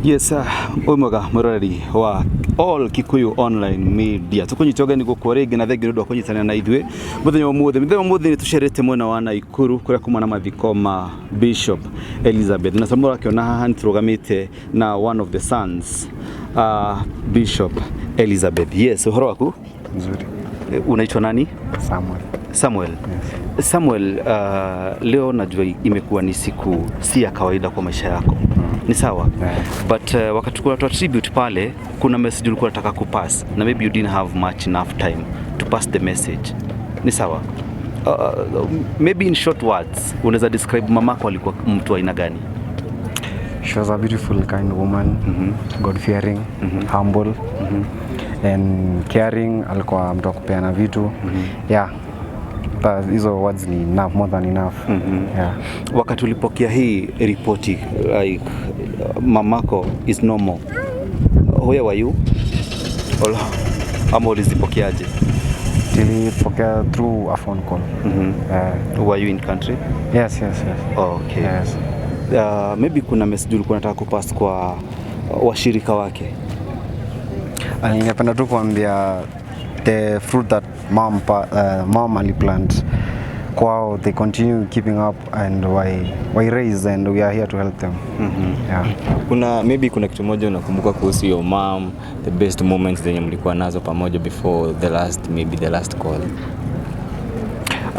Yes, wĩ mwega mwĩroreri wa All Kikuyu Online Media. Tukunyita ũgeni gũkũ rĩngĩ na thengi nĩ ũndũ wa kũnyitanĩra na ithuĩ mũthenya wa ũmũthĩ. Mũthenya wa ũmũthĩ nĩ tũcerete mwena wa Naikuru kũrĩa kuma na mathiko ma Bishop Elizabeth. Na ta mũrakĩona haha nĩ tũrũgamĩte na one of the sons, Bishop Elizabeth. Yes, ũhoro waku? Nzuri. Unaitwa nani? Samuel. Samuel. Yes. Samuel, leo najua imekuwa ni siku si ya kawaida kwa maisha yako. Ni sawa? Yeah. But wakati kuna tribute pale, kuna message ulikuwa unataka kupass na maybe you didn't have much enough time to pass the message. Ni sawa? Maybe in short words, unaweza describe mamako alikuwa mtu aina gani? She was a beautiful, kind woman, God fearing, humble and caring. Alikuwa mtu wa kupeana vitu. Yeah. Hizo words ni enough, more than enough. Yeah. Wakati ulipokea hii ripoti, like mamako is no more, where were you? Or, ama ulizipokeaje? Tulipokea through a phone call. Were you in country? Yes. Okay. Yes. Maybe kuna message ulikuwa unataka kupass kwa washirika wake. Ningependa tu kuambia the fruit that mom aliplant kwao, they continue keeping up and why raise, and we are here to help them. Yeah. Kuna maybe kuna kitu moja unakumbuka kuhusu your mom, the best moments zenye mlikuwa nazo pamoja before the last, maybe the last call?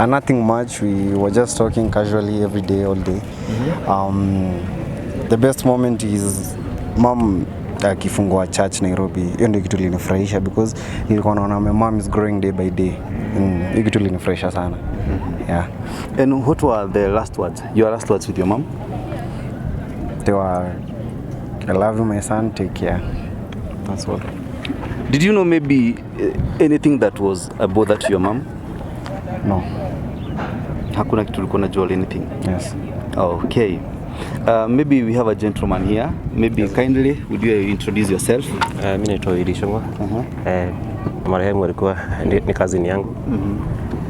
Nothing much. We were just talking casually every day, all day. The best moment is mom akifungua church Nairobi. Hiyo ndio kitu ilinifurahisha because nilikuwa naona my mom is growing day by day. Hiyo kitu ilinifurahisha sana. Yeah. And what were the last words? Your last words with your mom? They were, "I love you, my son, take care." That's all. Did you know maybe anything that was a bother to your mom? No. Hakuna kitu ulikuwa unajua or anything? Yes. Okay. Maybe we have a gentleman here. Maybe kindly would you introduce yourself? Mi naitwa Willy Shungwa. Marehemu alikuwa ni cousin yangu.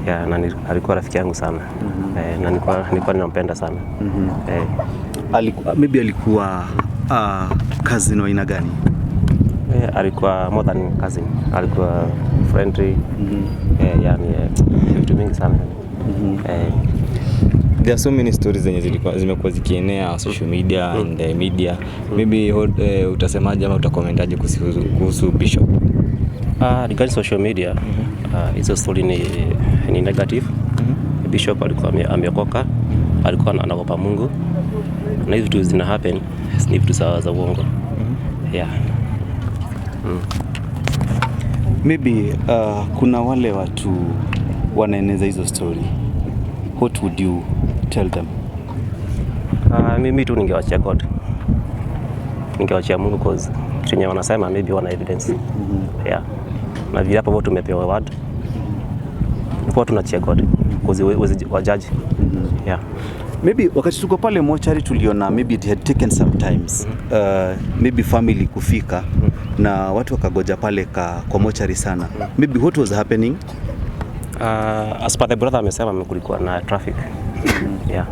Yeah, na alikuwa rafiki yangu sana. Na nilikuwa ninampenda sana. Maybe alikuwa cousin wa aina gani? Alikuwa more than cousin. Alikuwa friendly. Yani vitu mingi sana. There are so many stories zenye zimekuwa zikienea social media and media. Maybe utasemaje ama utakomentaje kuhusu Bishop? Regarding social media, hizo story ni negative. Bishop alikuwa ameokoka, alikuwa anaogopa Mungu. Na hizi vitu zina happen ni vitu za uongo. Yeah. Maybe kuna wale watu wanaeneza hizo story. What would you tell them? Mimi tu ningewachia God. Ningewachia Mungu, cause kitu yenye wanasema maybe wana evidence. Yeah. Na vile hapo tumepewa word. Kwa tunachia God, cause huwezi wajudge. Yeah. Maybe wakati tuko pale mochari tuliona maybe it had taken some times, maybe family kufika na watu wakagoja pale kwa mochari sana. Maybe what was happening? As per the brother amesema, kulikuwa na traffic. Yeah.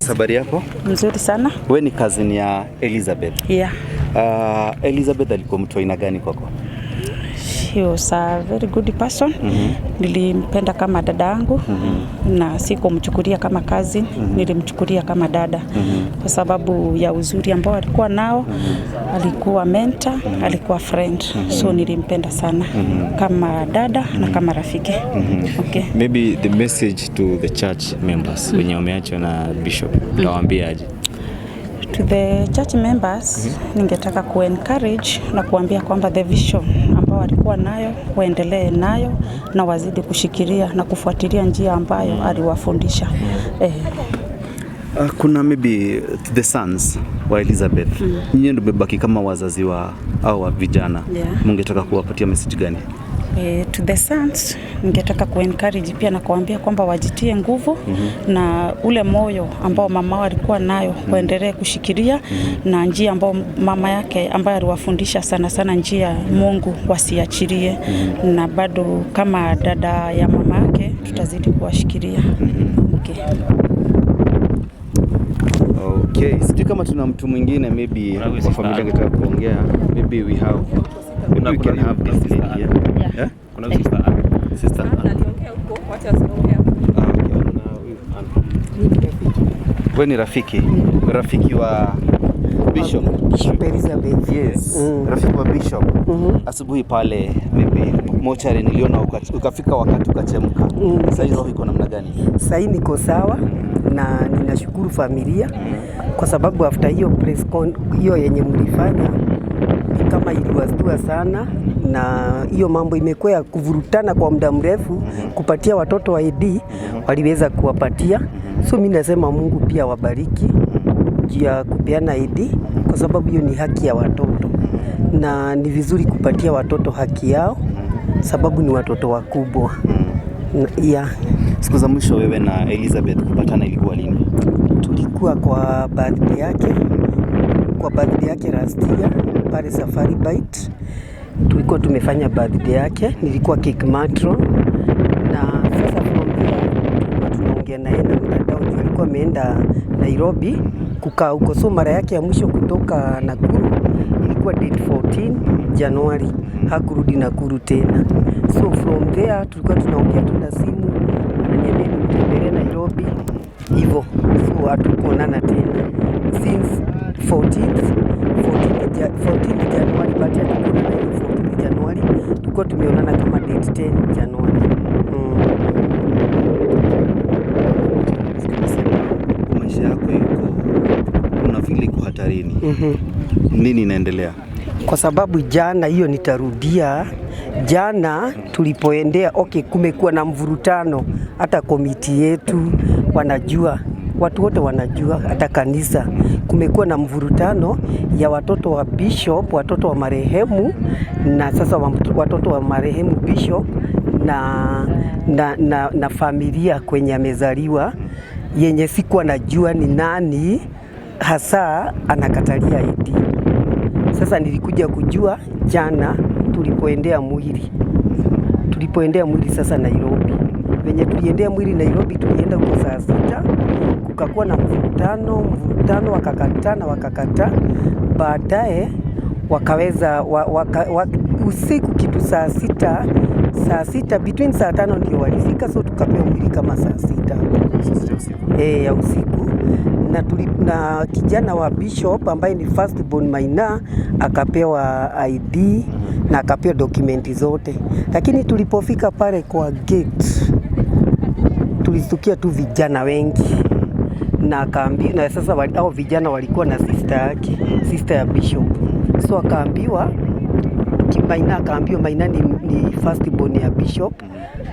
Habari yako? Mzuri sana. We ni cousin ya Elizabeth. Yeah. Elizabeth alikuwa mtu aina gani kwako? She was a very good person. Nilimpenda kama dada yangu na sikumchukulia kama cousin, nilimchukulia kama dada kwa sababu ya uzuri ambao alikuwa nao. Alikuwa mentor, alikuwa friend. So nilimpenda sana kama dada na kama rafiki. Okay. Maybe the message to the church members wenye wameachwa na Bishop, utawaambia aje? To the church members, ningetaka ku encourage na kuambia kwamba the vision ambao walikuwa nayo waendelee nayo na wazidi kushikilia na kufuatilia njia ambayo aliwafundisha. Kuna maybe the sons wa Elizabeth. Nyinyi ndio mmebaki kama wazazi wa au wa vijana. Mungetaka kuwapatia message gani? To the sons ningetaka ku encourage pia na kuambia kwamba wajitie nguvu na ule moyo ambao mama alikuwa nayo waendelee kushikilia na njia ambao mama yake ambaye aliwafundisha sana sana njia ya Mungu wasiachilie, na bado kama dada ya mama yake tutazidi kuwashikilia. Okay. Okay. Okay, sijui kama tuna mtu mwingine maybe Kuna huyu wa sister familia Ann. angetaka kuongea. Maybe we can have this lady here. Yeah. Yeah? Kuna huyu sister Ann. Sister Ann. Aliongea huko, wacha asiongea. Ah, okay. Kuna huyu Ann. Wewe ni rafiki, rafiki wa Bishop. Bishop Elizabeth. Yes, rafiki wa Bishop. Asubuhi pale maybe mochari niliona ukafika wakati ukachemka. Sasa hizo iko namna gani? Sahii niko sawa na ninashukuru familia kwa sababu after hiyo press con hiyo yenye mlifanya ni kama iliwastua sana, na hiyo mambo imekuwa ya kuvurutana kwa muda mrefu, kupatia watoto wa ID waliweza kuwapatia. So mi nasema Mungu pia wabariki juu ya kupeana ID kwa sababu hiyo ni haki ya watoto na ni vizuri kupatia watoto haki yao, sababu ni watoto wakubwa. Yeah. Siku za mwisho wewe na Elizabeth kupatana ilikuwa lini? Tulikuwa kwa birthday yake, kwa birthday yake last year pale Safari Bite, tulikuwa tumefanya birthday yake, nilikuwa cake matron, na sasa from there tulikuwa tunaongea na yeye na mtandao juu alikuwa ameenda Nairobi kukaa huko, so mara yake ya mwisho kutoka Nakuru ilikuwa date 14 Januari, hakurudi Nakuru tena. So from there tulikuwa tunaongea tu na simu, ananiambia nimtembelee Nairobi hivyo, so hatukuonana tena since 14th January, but hatukuonana hiyo 14th January, tulikuwa tumeonana kama date 10 January. Maisha yako iko kuna vile iko hatarini. Nini inaendelea? Kwa sababu jana, hiyo nitarudia, jana tulipoendea, okay, kumekuwa na mvurutano, hata committee yetu wanajua, watu wote wanajua, hata kanisa kumekuwa na mvurutano ya watoto wa bishop, watoto wa marehemu na sasa watoto wa marehemu bishop na familia kwenye amezaliwa, yenye sikuwa najua ni nani hasa anakatalia ID. Sasa nilikuja kujua jana tulipoendea mwili sasa Nairobi. Venye tuliendea mwili Nairobi, tulienda huko saa 6, kukakuwa na mvurutano, mvurutano, wakakataa na wakakataa. Baadaye wakaweza usiku kitu saa 6, saa 6 between saa 5 ndio walifika, so tukapewa mwili kama saa 6 ya usiku na kijana wa bishop ambaye ni first born Maina akapewa ID na akapewa document zote, lakini tulipofika pale kwa gate tulistukia tu vijana wengi na akaambi, na sasa hao vijana walikuwa na sister yake, sister ya bishop, so akaambiwa Maina akaambiwa Maina ni first born ya bishop,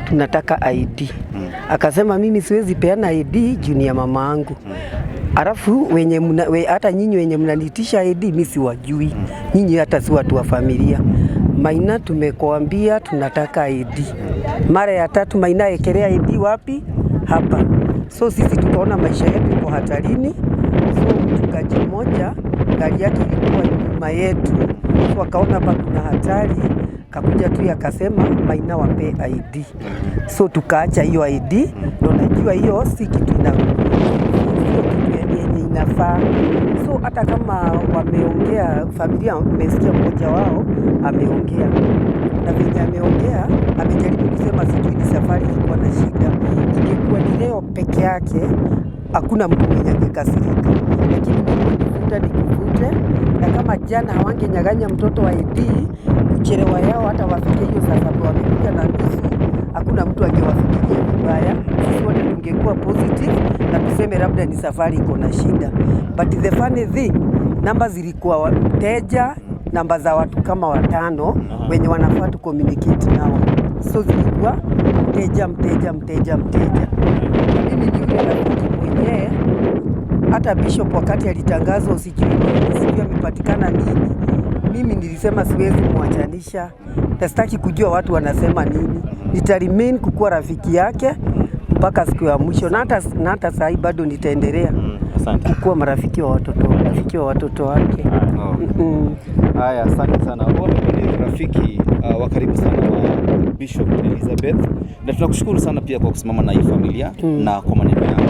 tunataka ID. Akasema mimi siwezi peana ID juu ni ya mama yangu. Alafu wenye hata nyinyi wenye mnaniitisha ID mimi siwajui. Nyinyi hata si watu wa familia. Maina tumekuambia tunataka ID. Mara ya tatu Maina ekelea ID wapi? Hapa. So sisi tukaona maisha yetu iko hatarini. So mchungaji mmoja gari yake ilikuwa nyuma yetu, so akaona hapa kuna hatari, kakuja tu akasema Maina wape ID. So tukaacha hiyo ID, ndo najua hiyo si kitu sio kitu yenye inafaa. So hata kama wameongea, familia, mmesikia mmoja wao ameongea, na venye ameongea amejaribu kusema sijui ni safari ilikuwa na shida. Ingekuwa ni leo peke yake hakuna mtu mwenye angekasirika, lakini imekuwa nivuta nikuvute, na kama jana hawangenyang'anya mtoto wa ID kuchelewa yao hata wafike hiyo saa 7 wamekuja na nusu, hakuna mtu angewafikiria vibaya. Sisi wote tungekuwa positive na tuseme labda ni safari iko na shida, but the funny thing, namba zilikuwa mteja, namba za watu kama watano wenye wanafaa tu communicate nao, so zilikuwa mteja, mteja, mteja, mteja. Na mimi ni yule rafiki mwenyewe hata bishop wakati alitangazwa sijui nini, sijui amepatikana nini, mimi nilisema siwezi mwachanisha na sitaki kujua watu wanasema nini, nita remain kukuwa rafiki yake mpaka siku ya mwisho, na hata saa hii bado nitaendelea Asante. kukuwa marafiki wa watoto, rafiki wa watoto wake. Oh. Mm. Haya, asante sana. Huyu ni rafiki wa karibu sana wa Bishop Elizabeth, na tunakushukuru sana pia kwa kusimama na hii familia na kwa maneno yako.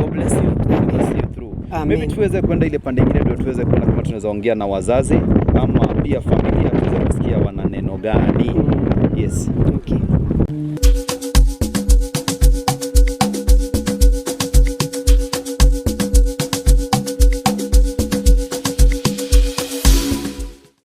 God bless you. God bless you through. Amen. Maybe tuweze kwenda ile pande ingine ndio tuweze kuona kama tunaweza ongea na wazazi ama pia familia tuweze kusikia wana neno gani. Yes. Okay.